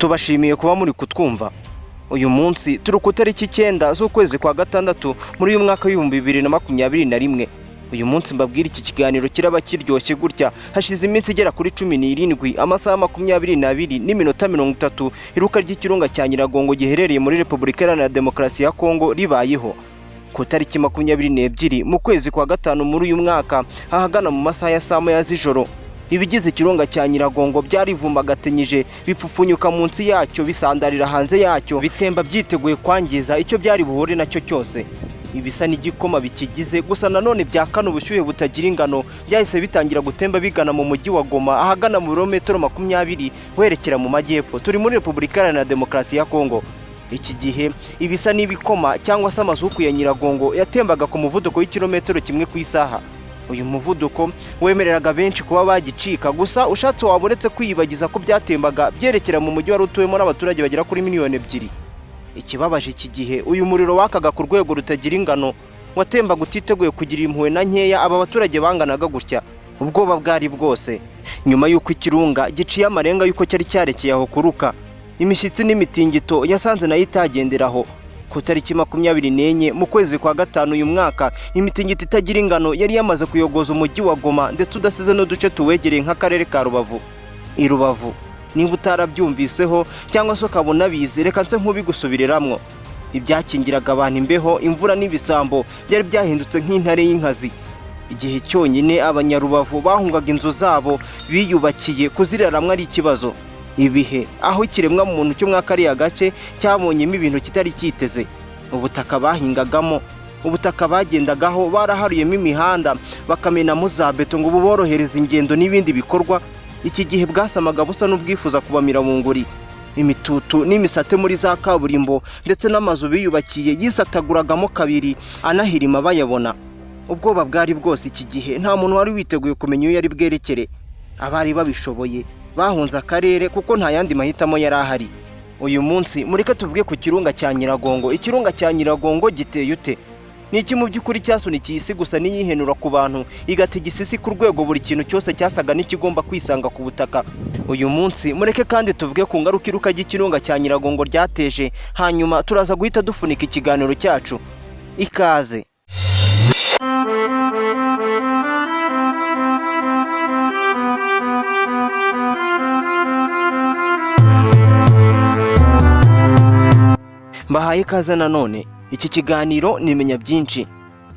Tubashimiye kuba muri kutwumva. Uyu munsi turi ku itariki 9 z'ukwezi kwa gatandatu muri uyu mwaka w'2021. Uyu munsi mbabwira iki kiganiro kiraba kiryoshye gutya. Hashize iminsi igera kuri 17, amasaha 22 n'iminota 30 iruka ry'ikirunga cya Nyiragongo giherereye muri Repubulika Iharanira Demokarasi ya Kongo ribayeho. Ku tariki 22 mu kwezi kwa gatanu muri uyu mwaka, ahagana mu masaha ya saa moya z'ijoro, ibigize ikirunga cya Nyiragongo byarivumbagatenyije bipfupfunyuka munsi yacyo, bisandarira hanze yacyo, bitemba byiteguye kwangiza icyo byari buhure nacyo cyose. Ibisa n'igikoma bikigize gusa nanone byakana ubushyuhe butagira ingano, byahise bitangira gutemba bigana mu mujyi wa Goma, ahagana mu birometero 20 werekera mu majyepfo. Turi muri Repubulika Iharanira Demokarasi ya Kongo. Iki gihe ibisa n'ibikoma cyangwa se amazuku ya Nyiragongo yatembaga ku muvuduko w'ikirometero 1 ku isaha. Uyu muvuduko wemereraga benshi kuba bagicika, gusa ushatse waba uretse kwiyibagiza ko byatembaga byerekera mu mujyi wari utuwemo n'abaturage bagera kuri miliyoni 2. Ikibabaje iki gihe uyu muriro wakaga ku rwego rutagira ingano, watembaga utiteguye kugira impuhwe na nkeya aba baturage banganaga gutya. Ubwoba bwari bwose nyuma y'uko ikirunga giciye amarenga y'uko cyari cyarekeye aho kuruka. Imishyitsi n'imitingito yasanze nayo itagenderaho. Ku tariki 24 mu kwezi kwa gatanu uyu mwaka, imitingito itagira ingano yari yamaze kuyogoza umujyi wa Goma ndetse udasize n'uduce tuwegereye nk'akarere ka Rubavu. I Rubavu niba utarabyumviseho cyangwa se ukabona bize, reka nse nk'ubigusubiriramo. Ibyakingiraga abantu imbeho, imvura n'ibisambo byari byahindutse nk'intare y'inkazi. Igihe cyonyine abanyarubavu bahungaga inzu zabo biyubakiye, kuziraramwe ari ikibazo. Ibihe aho ikiremwa muntu cyo mwaka ari agace cyabonyemo ibintu kitari cyiteze. Ubutaka bahingagamo, ubutaka bagendagaho baraharuyemo imihanda, bakamenamo za beto ngo buborohereze ingendo n'ibindi bikorwa. Iki gihe bwasamaga busa n'ubwifuza kubamira bunguri. Imitutu n'imisate muri za kaburimbo ndetse n'amazu biyubakiye yisataguragamo kabiri, anahirima bayabona. Ubwoba bwari bwose iki gihe, nta muntu wari witeguye kumenya iyo yari bwerekere. Abari babishoboye bahunze akarere kuko nta yandi mahitamo yari ahari. Uyu munsi mureke tuvuge ku kirunga cya Nyiragongo. Ikirunga cya Nyiragongo giteye ute? Ni iki mu by'ukuri cyasunikiye isi gusa n'iyihenura ku bantu, igatigisa isi ku rwego buri kintu cyose cyasaga n'ikigomba kwisanga ku butaka. Uyu munsi mureke kandi tuvuge ku ngaruka iruka ry'ikirunga cya Nyiragongo ryateje, hanyuma turaza guhita dufunika ikiganiro cyacu. Ikaze. Mbahaye ikaze nanone. Iki kiganiro nimenya byinshi.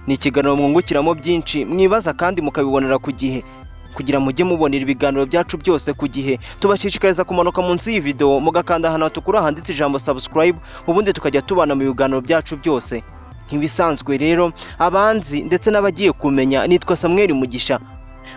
Ni ikiganiro mwungukiramo byinshi, mwibaza kandi mukabibonera ku gihe. Kugira mujye mubonera ibiganiro byacu byose ku gihe, tubashishikariza kumanuka munsi y'iyi video mugakanda ahantu hatukura handitse ijambo subscribe, ubundi tukajya tubana mu biganiro byacu byose. Nk'ibisanzwe rero, abanzi ndetse n'abagiye kumenya, nitwa Samuel Mugisha.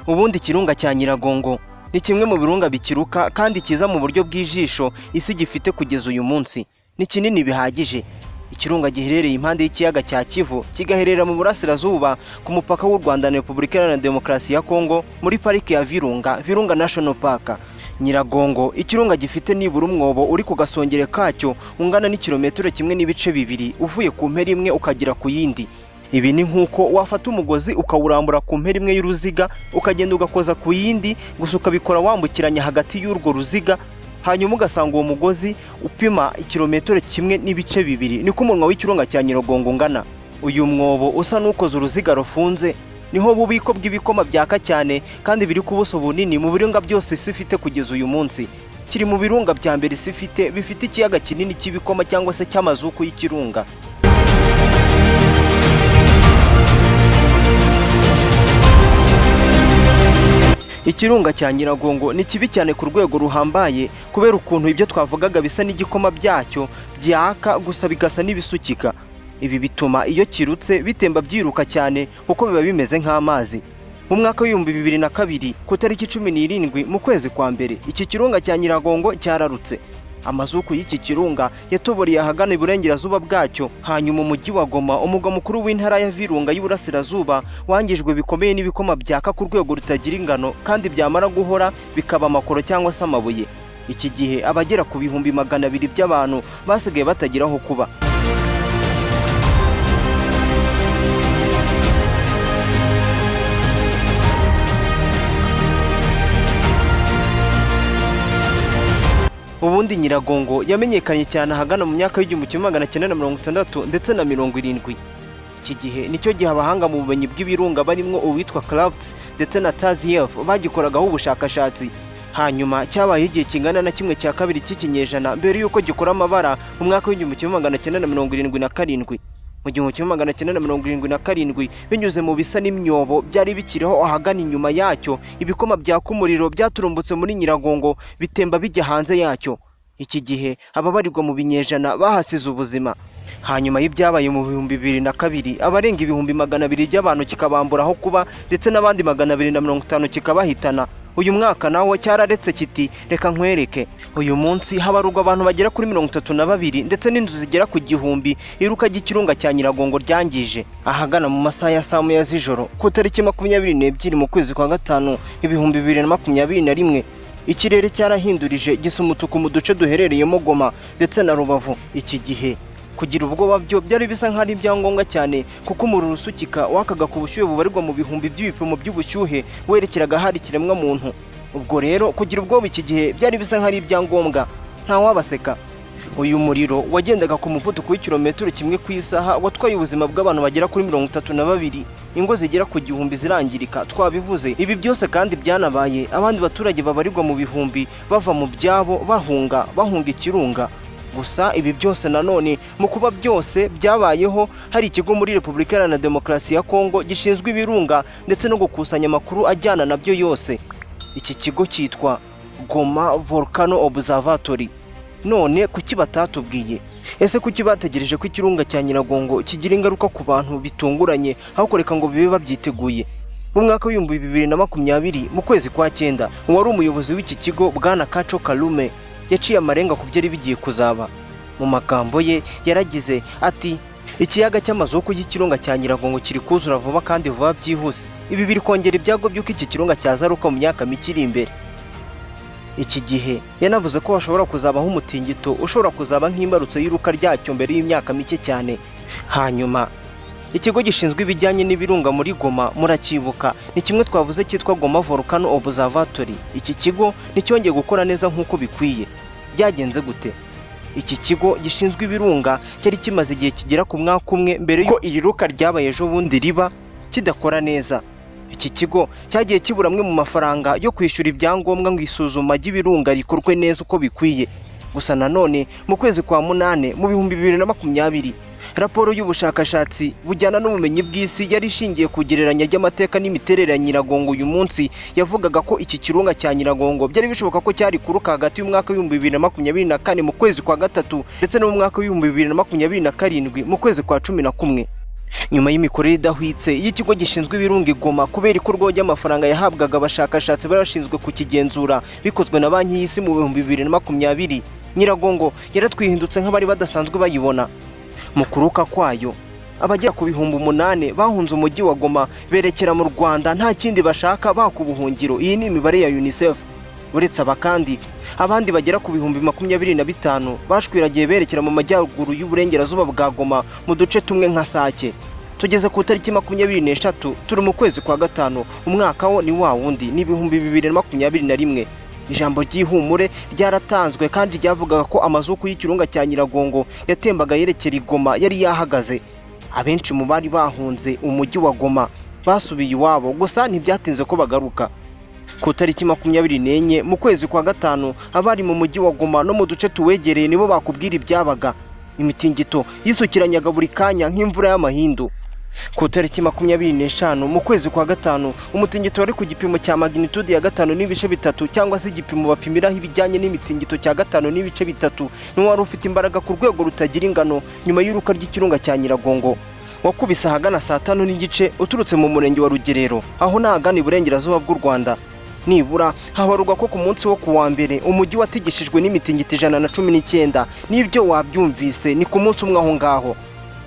Ubundi ikirunga cya Nyiragongo ni kimwe mu birunga bikiruka kandi kiza mu buryo bw'ijisho isi gifite kugeza uyu munsi. Ni kinini bihagije. Ikirunga giherereye impande y'ikiyaga cya Kivu, kigaherera mu burasirazuba ku mupaka w'u Rwanda na Repubulika Iharanira Demokarasi ya Kongo muri pariki ya Virunga, Virunga National Park. Nyiragongo, ikirunga gifite nibura umwobo uri ku gasongere kacyo ungana n'ikirometero 1.2 uvuye ku mpera imwe ukagera ku yindi. Ibi ni nk'uko wafata umugozi ukawurambura ku mpera imwe y'uruziga ukagenda ugakoza ku yindi, gusa ukabikora wambukiranya hagati y'urwo ruziga, hanyuma ugasanga uwo mugozi upima ikirometero 1.2. Niko umunwa w'ikirunga cya Nyiragongo ungana. Uyu mwobo usa n'ukoze uruziga rufunze, niho bubiko bw'ibikoma byaka cyane kandi biri ku buso bunini mu birunga byose isi ifite kugeza uyu munsi. Kiri mu birunga bya mbere isi ifite bifite ikiyaga kinini cy'ibikoma cyangwa se cy'amazuku y'ikirunga. Ikirunga cya Nyiragongo ni kibi cyane ku rwego ruhambaye kubera ukuntu ibyo twavugaga bisa n'igikoma byacyo byaka gusa bigasa n'ibisukika. Ibi bituma iyo kirutse bitemba byiruka cyane kuko biba bimeze nk'amazi. Mu mwaka w'2002 ku tariki 17 mu kwezi kwa mbere, iki kirunga cya Nyiragongo cyararutse. Amazuku y'iki kirunga yatoboreye ahagana iburengerazuba bwacyo, hanyuma umujyi wa Goma, umugwa mukuru w'intara ya Virunga y'Iburasirazuba, wangijwe bikomeye n'ibikoma byaka ku rwego rutagira ingano kandi byamara guhora bikaba amakoro cyangwa se amabuye. Iki gihe abagera ku 200,000 by'abantu basigaye batagira aho kuba. Ubundi Nyiragongo yamenyekanye cyane ahagana mu myaka y'1960 ndetse na 70. Iki gihe nicyo gihe abahanga mu bumenyi bw'ibirunga barimo uwitwa Crafts ndetse na Taziev bagikoragaho ubushakashatsi. Hanyuma cyabaye igihe kingana na 1/2 cy'ikinyejana mbere y'uko gikora amabara mu mwaka w'1977. Mu 1977, binyuze mu bisa n'imyobo byari bikiriho ahagana inyuma yacyo, ibikoma byaka umuriro byaturumbutse muri Nyiragongo bitemba bijya hanze yacyo. Iki gihe ababarirwa mu binyejana bahasize ubuzima. Hanyuma y'ibyabaye mu 2002, abarenga 200,000 by'abantu kikabambura aho kuba ndetse n'abandi 250 kikabahitana. Uyu mwaka nawo cyararetse kiti reka nkwereke. Uyu munsi habarurwa abantu bagera kuri 32 ndetse n'inzu zigera ku 1000 iruka ry'ikirunga cya Nyiragongo ryangije. Ahagana mu masaha ya saa moya z'ijoro ku tariki 22 mu kwezi kwa gatanu 2021, ikirere cyarahindurije gisa umutuku mu duce duherereyemo Goma ndetse na Rubavu. Iki gihe kugira ubwoba byo byari bisa nk'ari ibyangombwa cyane, kuko umuriro usukika wakaga ku bushyuhe bubarirwa mu bihumbi by'ibipimo by'ubushyuhe werekeraga hari ikiremwa muntu. Ubwo rero kugira ubwoba iki gihe byari bisa nk'ari ibyangombwa, ntawabaseka. Uyu muriro wagendaga ku muvuduko w'ikirometero 1 ku isaha watwaye ubuzima bw'abantu bagera kuri 32, ingo zigera ku 1000 zirangirika. Twabivuze ibi byose kandi byanabaye abandi baturage babarirwa mu bihumbi bava mu byabo bahunga ikirunga. Gusa ibi byose nanone mu kuba byose byabayeho, hari ikigo muri Repubulika Iharanira Demokarasi ya Kongo gishinzwe ibirunga ndetse no gukusanya amakuru ajyana nabyo yose. Iki kigo cyitwa Goma Volcano Observatory. None kuki batatubwiye? Ese kuki bategereje ko ikirunga cya Nyiragongo kigira ingaruka ku bantu bitunguranye aho kureka ngo bibe babyiteguye? Mu mwaka w'2020 mu kwezi kwa 9, uwari umuyobozi w'iki kigo Bwana Kaco Kalume yaciye amarenga ku byari bigiye kuzaba. Mu magambo ye yaragize ati: ikiyaga cy'amazuku y'ikirunga cya Nyiragongo kiri kuzura vuba kandi vuba byihuse. Ibi biri kongera ibyago by'uko iki kirunga cyazaruka mu myaka mike iri imbere. Iki gihe yanavuze ko hashobora kuzabaho umutingito ushobora kuzaba nk'imbarutso y'iruka ryacyo mbere y'imyaka mike cyane. Hanyuma ikigo gishinzwe ibijyanye n'ibirunga muri Goma murakibuka, ni kimwe twavuze cyitwa Goma Volcano Observatory. Iki kigo nticyongeye gukora neza nk'uko bikwiye. Byagenze gute? Iki kigo gishinzwe ibirunga cyari kimaze igihe kigera ku mwaka umwe mbere y'uko iri ruka ryabaye ejo bundi riba kidakora neza. Iki kigo cyagiye kibura amwe mu mafaranga yo kwishyura ibyangombwa ngo isuzuma ry'ibirunga rikorwe neza uko bikwiye. Gusa nanone mu kwezi kwa 8 mu 2020, raporo y'ubushakashatsi bujyana n'ubumenyi bw'isi yari ishingiye ku gereranya ry'amateka n'imiterere ya Nyiragongo uyu munsi yavugaga ko iki kirunga cya Nyiragongo byari bishoboka ko cyari kuruka hagati y'umwaka w'2024 mu kwezi kwa 3 ndetse no mu mwaka w'2027 mu kwezi kwa 11. Nyuma y'imikorere idahwitse y'ikigo gishinzwe ibirunga i Goma kubera ikorwa ry'amafaranga yahabwaga abashakashatsi barashinzwe kukigenzura bikozwe na Banki y'Isi mu 2020, Nyiragongo yaratwihindutse nk'abari badasanzwe bayibona. Mu kuruka kwayo abagera ku 8,000 bahunze umujyi wa Goma berekera mu Rwanda nta kindi bashaka baka ubuhungiro. Iyi ni imibare ya UNICEF. Uretse aba kandi abandi bagera ku 25,000 bashwiragiye berekera mu majyaruguru y'uburengerazuba bwa Goma mu duce tumwe nka Sake. Tugeze ku tariki 23 turi mu kwezi kwa 5, umwaka wo ni wa wundi ni 2021. Ijambo ry'ihumure ryaratanzwe kandi ryavugaga ko amazuku y'ikirunga cya Nyiragongo yatembaga yerekera i Goma yari yahagaze. Abenshi mu bari bahunze umujyi wa Goma basubiye iwabo, gusa ntibyatinze ko bagaruka. Ku tariki 24 mu kwezi kwa 5, abari mu mujyi wa Goma no mu duce tuwegereye nibo bakubwira ibyabaga. Imitingito yisukiranyaga buri kanya nk'imvura y'amahindu. Ku tariki 25 mu kwezi kwa 5, umutingito wari ku gipimo cya magnitude ya 5.3 cyangwa se igipimo bapimiraho ibijyanye n'imitingito cya 5.3, niwo wari ufite imbaraga ku rwego rutagira ingano nyuma y'uruka ry'ikirunga cya Nyiragongo. Wakubise ahagana saa 5:15 uturutse mu murenge wa Rugerero, aho n'ahagana iburengerazuba bw'u Rwanda. Nibura habarurwa ko ku munsi wo kuwa mbere umujyi watigishijwe n'imitingito 119. N'ibyo wabyumvise ni ku munsi umwe aho ngaho.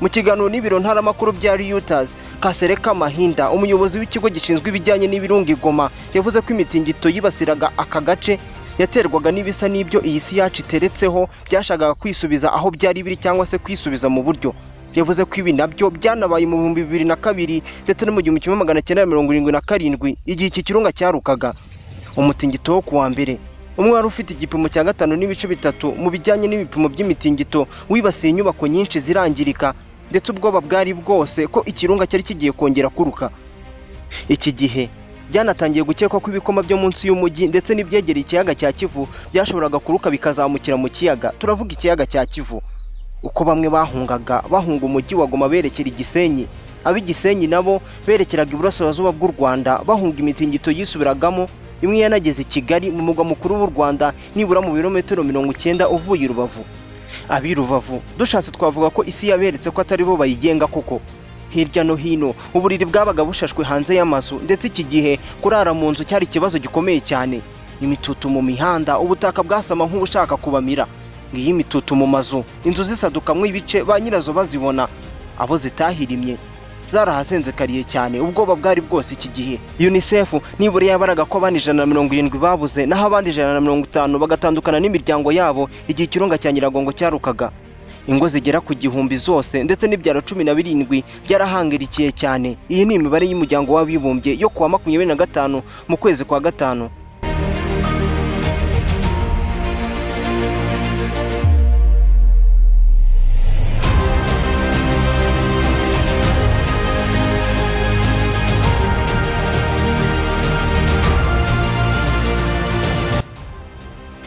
Mu kiganiro n'ibiro ntaramakuru bya Reuters, Kasereka Mahinda, umuyobozi w'ikigo gishinzwe ibijyanye n'ibirunga i Goma, yavuze ko imitingito yibasiraga aka gace yaterwaga n'ibisa n'ibyo iyi si yacu iteretseho byashakaga kwisubiza aho byari biri cyangwa se kwisubiza mu buryo. Yavuze ko ibi nabyo byanabaye mu 2002 ndetse no mu 1977 igihe iki kirunga cyarukaga. Umutingito wo kuwa mbere Umwe wari ufite igipimo cya 5.3 mu bijyanye n'ibipimo by'imitingito wibasiye inyubako nyinshi zirangirika, ndetse ubwoba bwari bwose ko ikirunga cyari kigiye kongera kuruka. Iki gihe byanatangiye gukekwa ko ibikoma byo munsi y'umujyi ndetse n'ibyegereye ikiyaga cya Kivu byashoboraga kuruka bikazamukira mu kiyaga. Turavuga ikiyaga cya Kivu. Uko bamwe bahungaga bahunga umujyi wa Goma berekera Igisenyi, ab'Igisenyi nabo berekeraga iburasirazuba bw'u Rwanda bahunga imitingito yisubiragamo, imwe yanageze i Kigali mu murwa mukuru w'u Rwanda nibura mu birometero 90 uvuye i Rubavu. Ab'i Rubavu dushatse twavuga ko isi yaberetse ko atari bo bayigenga koko. Hirya no hino uburiri bwabaga bushashwe hanze y'amazu, ndetse iki gihe kurara mu nzu cyari ikibazo gikomeye cyane. Imitutu mu mihanda, ubutaka bwasama nk'ubushaka kubamira. Ngiyi imitutu mu mazu, inzu zisadukamwo ibice ba nyirazo bazibona, abo zitahirimye zarahasenzekariye cyane, ubwoba bwari bwose iki gihe. UNICEF nibura yabaraga ko abandi 170 babuze, naho abandi 150 bagatandukana n'imiryango yabo igihe ikirunga cya Nyiragongo cyarukaga. Ingo zigera ku 1000 zose ndetse n'ibyaro 17 byarahangirikiye cyane. Iyi ni imibare y'umuryango w'abibumbye yo kuwa 25 mu kwezi kwa 5.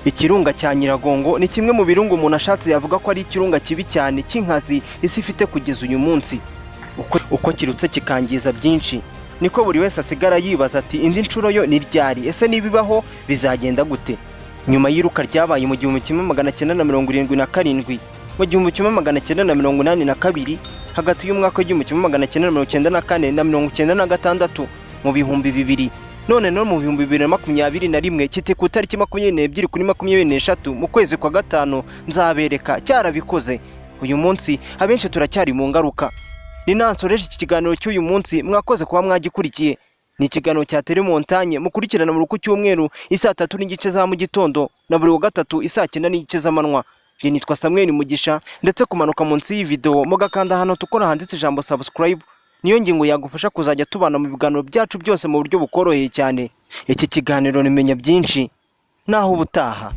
Ikirunga cya Nyiragongo ni kimwe mu birunga umuntu ashatse yavuga ko ari ikirunga kibi cyane cy'inkazi isi ifite kugeza uyu munsi. Uko kirutse kikangiza byinshi, niko buri wese asigara yibaza ati indi nshuro yo ni ryari, ese nibibaho bizagenda gute? Nyuma y'iruka ryabaye mu 1977, mu 1982, hagati y'umwaka w'1994 na 96, mu 2000, none no mu 2021 kiti ku tariki 22 kuri 23 mu kwezi kwa 5 nzabereka cyarabikoze. Uyu munsi abenshi turacyari mu ngaruka. Ni nansoreje iki kiganiro cy'uyu munsi, mwakoze kuba mwagikurikiye. Ni ikiganiro cya Telemontagne mukurikirana mu ruku cy'umweru isaa 3:30 za mu gitondo na buri wa gatatu isaa 9:30 z'amanywa. Njye nitwa Samuel Mugisha, ndetse kumanuka munsi y'iyi video mugakanda hano tukora handitse ijambo subscribe. Niyo ngingo yagufasha kuzajya tubana mu biganiro byacu byose mu buryo bukoroheye cyane. Iki kiganiro nimenya byinshi, naho ubutaha.